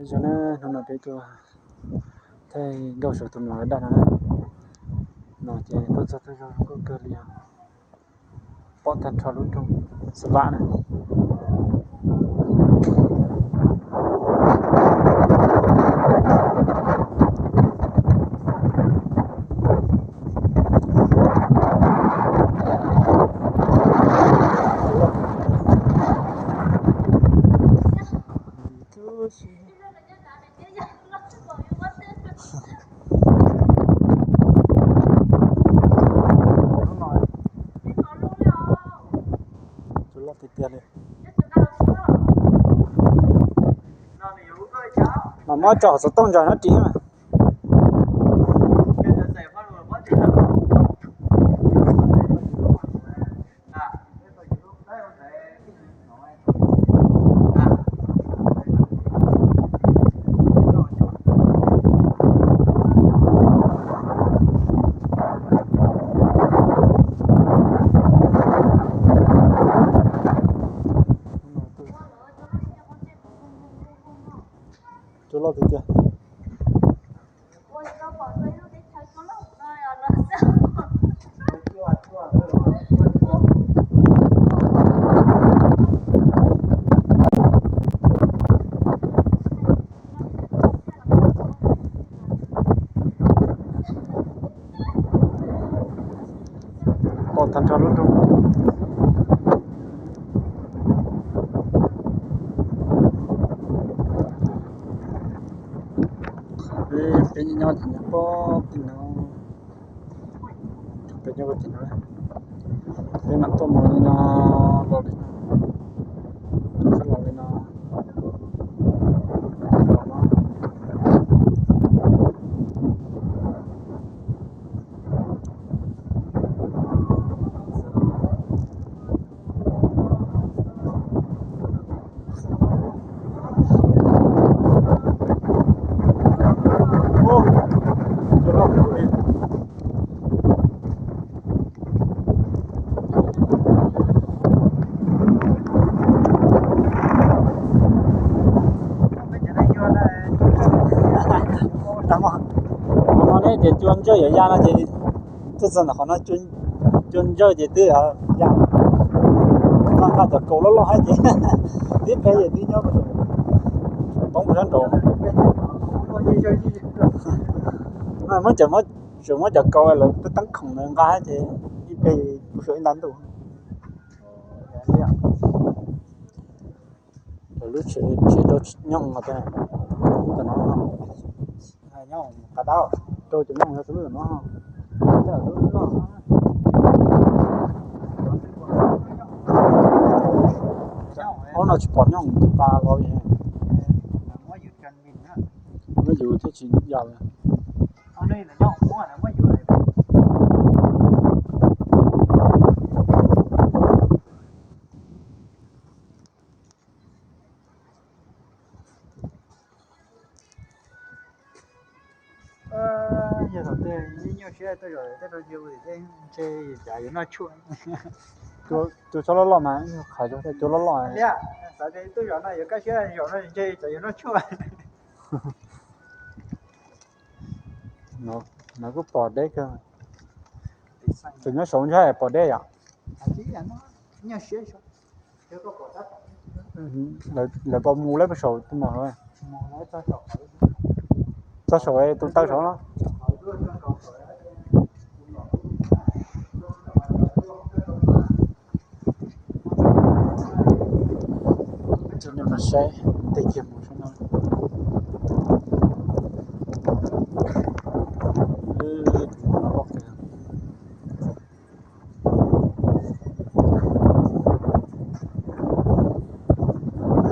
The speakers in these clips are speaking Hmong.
Zoo na, hnub no peb tuaj thaij nkauj saum tus mlom daj no na. No ces tuaj txog tej zos zoo nkauj kawg li os. Pom tag nrho lub nroog Xav Vam na. Tus loj tiag tiag li. Mas muab tso hauv xov tooj ntsaws no ris mas. Tus loj tiag tiag. Pom tag nrho lub nroog. Peb nyob nyob ces nyob pem tim no, peb nyob tim no, peb mam tuaj mus li no, los li no, los li no. Qhov no ne ces cua ntsawj yuav ya no ces tuaj txog ntawm qhov no cua ntsawj ces twb ya. Nqa cov kaus loj loj hab ces tib peb ces twb nyob poob sab nraud. Muab cov, tseem muab cov kaus lawv peb teeb khoom ntawd nqa ces ib peb puv suav ib nta ntuj. Lawv lub tsev, tsev rau nyooj no, no, rau cov nyooj no xwb no. Ob no tsis pom nyooj, tib pa los li. Muab yus thiaj tsis yam li. Yog thaum twg nyuaj siab tuaj zaum tej rau yus ntshe cas yuav noj tshuaj. Tus tsob loj loj mas, qhov cua loj loj. Xav tias tuaj zaum no yuav kaj siab, zaum no ntshe cas yuav noj tshuaj. No kuj pom deb kawg. Tus nyob saud ntshe pom deb yom. Lawv pom mus lawv puag saum tus mom. Txog saum tus taw saud no. Saib tej kiag mus saib no.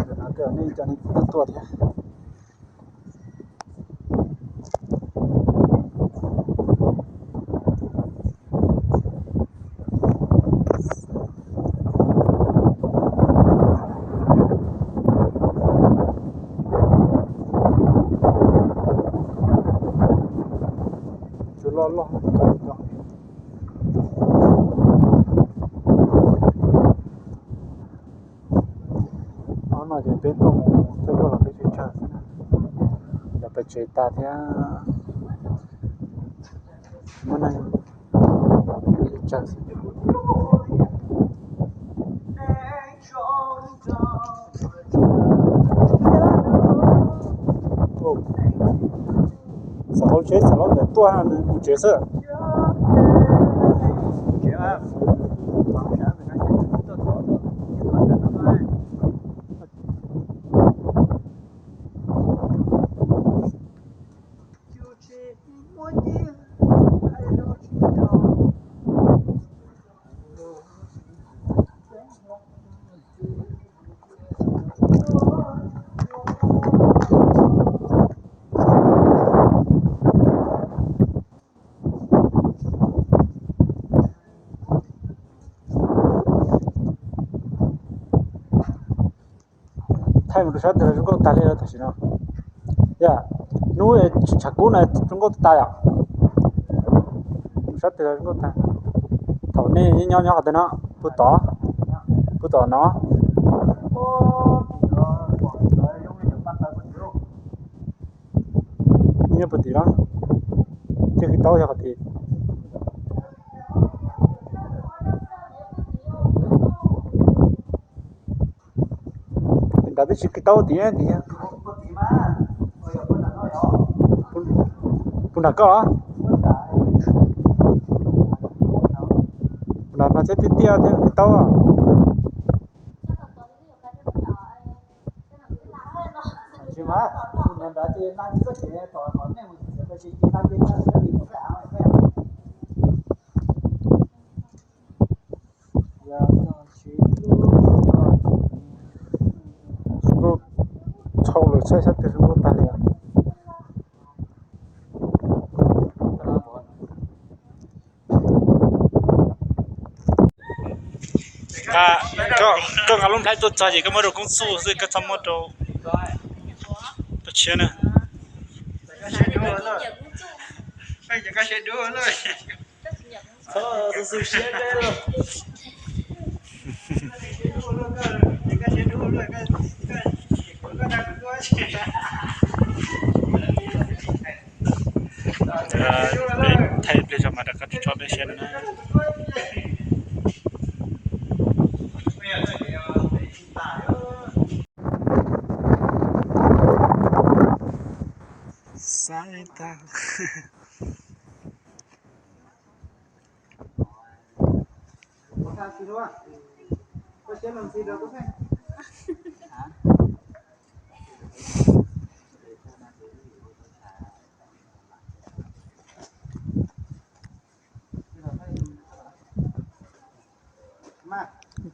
Nej cov neeg tuaj tuaj thiab. Tsuas loj loj no ces peb tuaj mus thawj tuaj los peb tsis tsawg xwb na. Tsev tas thiab, muaj neeg tsawg. Xav qhov tsheb xav laub ntawm tuaj nws mus tsev xwb. Thaij mus rau sab twg los zoo nkauj tag li tam sim no. Yog hnub tshav kub na zoo nkauj tas yom. Sab twg zoo nkauj tag. Thaum nej nyob nyob qhov twg no, puag tom, puag tom no. Nyob puag tim no, ceg kis taub yog qhov tim. Nrad twb tsis kis taub tim tim. Puag nram koj, puag nram no thiab tiaj tiaj thiab kis taub. Zoo nkauj tshaj lawm, sab twg zoo nkauj tag li. Koj nqa lub nplhaib tuaj txog ces koj muab rau Koob Xuj xwb, koj txhob muab rau, rau tshiab na. Peb thaij ib pliag tso mas rov qab tso peb siab no na. Xav tag.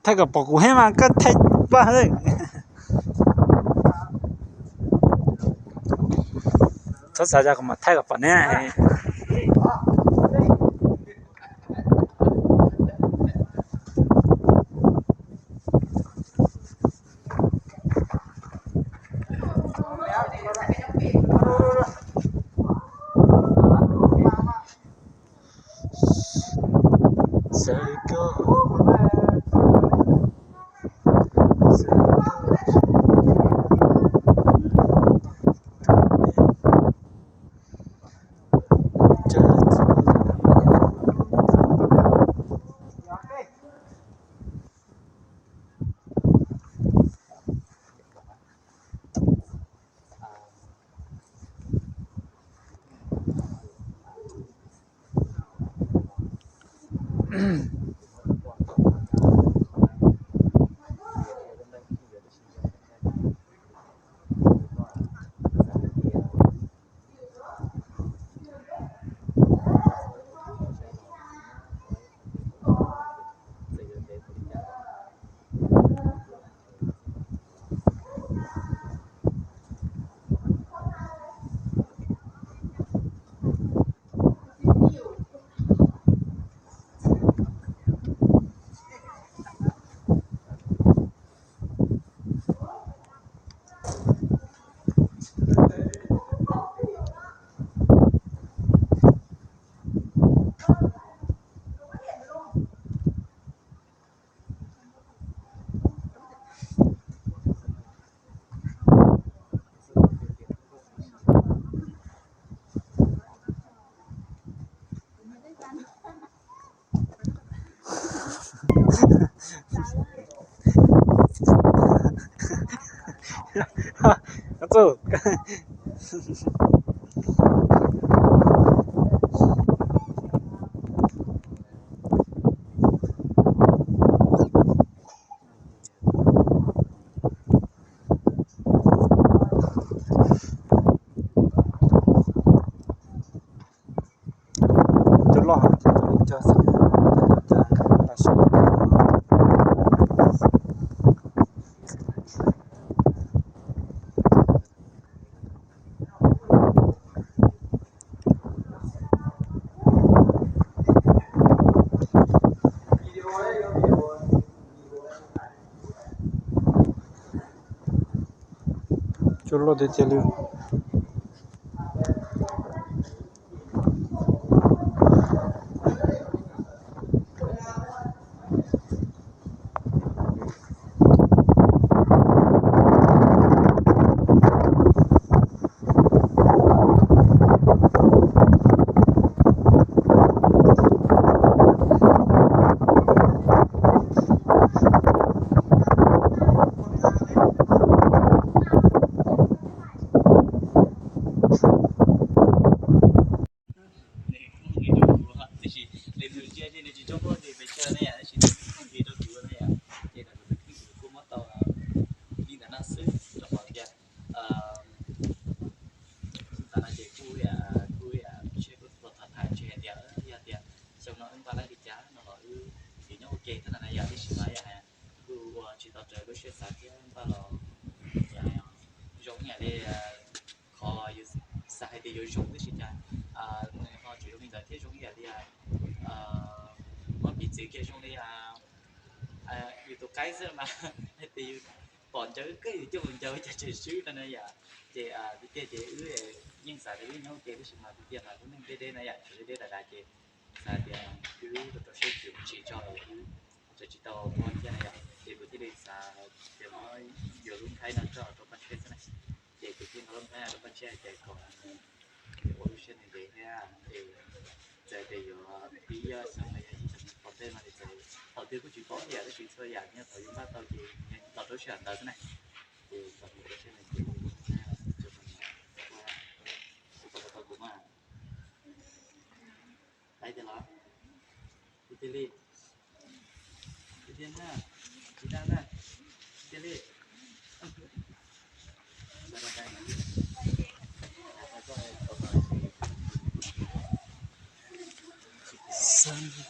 Thaij kom pom kuv heev mas koj thaij pab. Txhob xav zog kuv mam thaij kom pom ne. Cov loj heev, cov li cog xwb, cov tas siab. Cua loj tiag tiag li. Nws kuj nws rau kuv, tiam sis nws tus ntsia ces nws tsis tshua muaj nws pes tsawg na yom, tab sis nws kuj nws rau kuv na yom. Ces no kuv tus kheej kuv kuj muab tau li ntawm no xwb rau qhov tias xav no ces kuj kuj kuj tham tham ntshe hais tias yog tias xyoo no wb npaj laib li cas no los wb yuav nyob ua ke thiab no na yom, tiam sis mas yam kuj ua tsis tau raws lub siab xav thiab npaj los zoo ib yam li qhov yus xav hais tias yuav zoo tib si cas, nws ho tsis zoo li ntawd thiab zoo ib yam li muab piv txwv kiag zoo li yus tus qaib xwb mas hais tias yus pom ncaws kawg yus coj mus ncaws cas tseem swb no na yom. Ces tiag tiag ces wb yeej xav tias wb nyob ua ke tib si mas tiag tiag mas lub neej deb deb na yom, tseem deb deb dav dav ces xav tias wb rau rau siab tsis tsis tso wb tseem tsis tau ua thiab na yom, ces kuv thiaj li xav tias muab yuav lub nplhaib no coj rau Paj Tshiab xwb na. Ces kuv thiaj muab lub nplhaib no rau Paj Tshiab hais tias kom nws ua lub siab ntev ntev thiab es txawm tias yuav pib yog xyoo los yog ib xyoo tom ntej no ces txawm thaum twg kuj tsis paub tias tab sis txhua yam nyob thaum yus npaj tau ces los rau sij hawm ntawd xwb na. Ces kom nws ua lub siab ntev ntev ua, ua tau kuv mas. Tau tiag los? Tiag tiag li. Tiag tiag na. Tsis dag na. Tiag tiag li. Ces hnub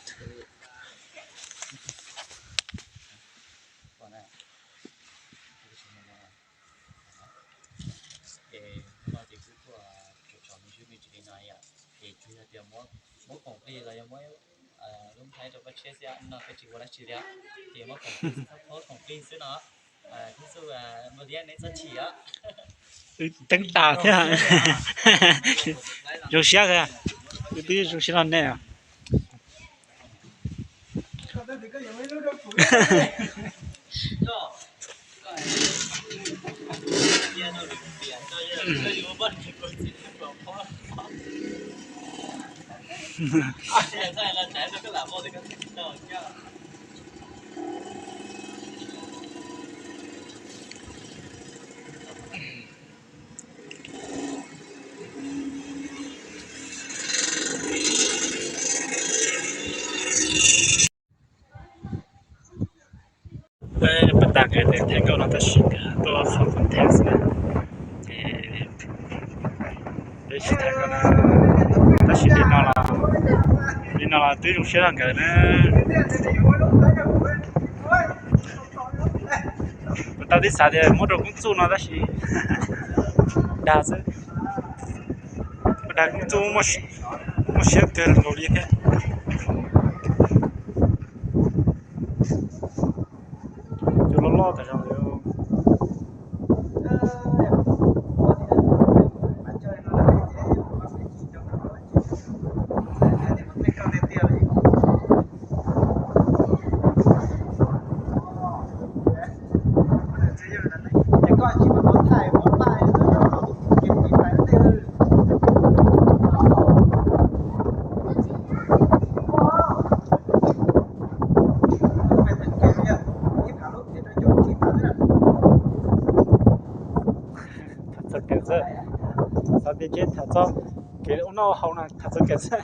no ces kuv tuaj tsom tsom me ntsis me ntsis li no yom, ces tsuas yog tias muab khoom plig los yog muab lub nplhaib rau Paj Tshiab xwb, no peb tsis ua dab tsi li, ces muab khoom plig, muab khoom plig xwb no. Kuv xu npua liab neb txhob chim os. Teeb tas thiab. Zoo siab, wb twb zoo siab no nej. Peb pas tag nkawd tes thaiv nkauj no tab sis nkawd tuaj qhov content xwb na. Ces peb sib thaiv nkauj no, tab sis li no los, li no los twb zoo siab rau nkawd na. Kuv tau tib xav tias muab rau Koob Txuj no tab sis dag xwb. Dag Koob Txuj muaj siab kawg nkaus li thiab. Cua loj loj tas zog li. Xav tias ces tham txog kev ua noj haus no tham txog kev xwb.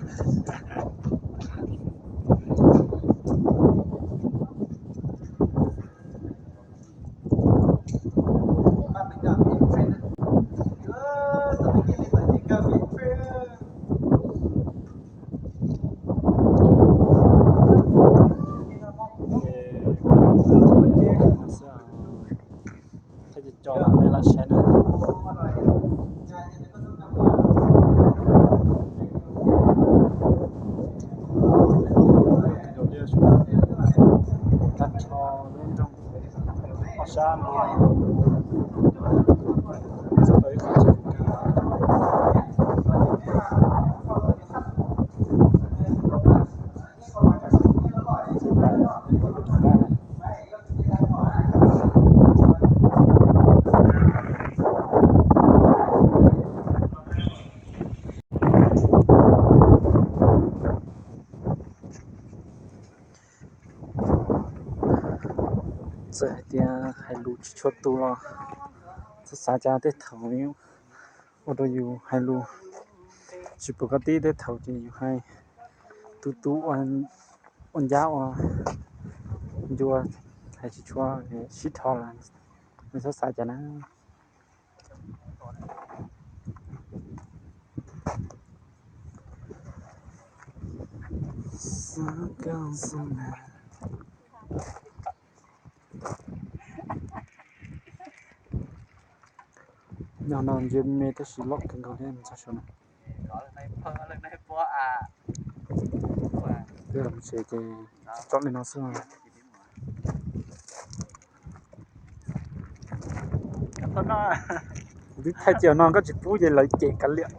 Thaij cov cov nej los saib na. Tag nrho lub nroog ob sab no. Txawm hais tias hais lus tsis tshua tu los txhob xav cas tej thaum ua rau yus hais lus tsis pom koj tib, tej thaum ces yus hais tu tu ua ncab ua ncua, hais tsis tshua sib dhos los nej txhob xav cas na. Nyob no ntsia me tab sis loj kawg nkaus li mus txog saum no. Twb los tsev ces tsom li no xwb. Kuv twb thaij cia no koj tsis pub ces lawv cem kav liam.